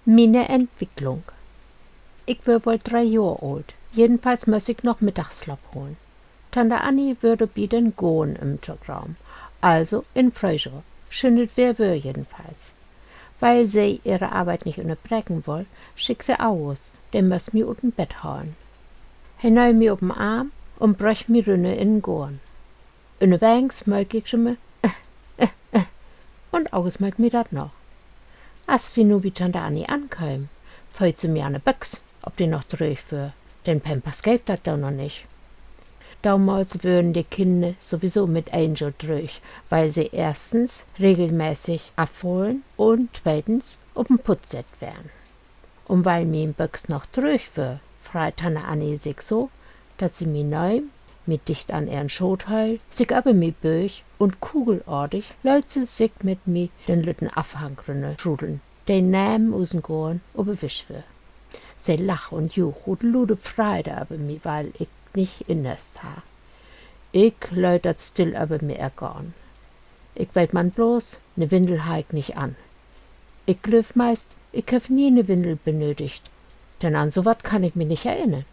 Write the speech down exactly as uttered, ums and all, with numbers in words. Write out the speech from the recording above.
Miene Entwicklung. Ik wöör woll dree Johr oolt. Jedenfalls müss ik noch Middagsslaap holen. Tante Anni wöör dorbi, den Goorn ümtograven, also in Fröhjohr. Schönet Weer wöör jedenfalls. Weil se ehre Arbeit nich ünnerbreken woll, schick se August, de müss mi ut en Bett halen. He neem mi op en Arm un bröch mi rünner in den Goorn. Ünnerwegens möök ik jümmer un August möök mi dat na. As wi nu bi Tante Anni ankömen, fööt se mi an de Büx, of de noch dröög wöör. Den Pampers geev dat do noch nich. Domals wören de Kinner sowieso mit een Johr dröög, weil se eerstens regelmäßig afhalen un tweetens op en Putt sett weren. Un weil mien Büx noch dröög wöör, frei Tante Anni sik so, dat se mi neem, mi dicht an ehren Schoot höll, sik över mi böög un kugelartig lööt se sik mit mi den lütten Afhang rünner trudeln, de neven usen Goorn op de Wisch wöör. Se lach un juuch ut lude Freide över mi, weil ik nich innässt harr. Ik lööt dat still över mi ergahn. Ik weet man bloots, ne Windel harr ik nich an. Ik glööv meist, ik heff nie ne Windel benötigt, denn an so wat kann ik mi nich erinnern.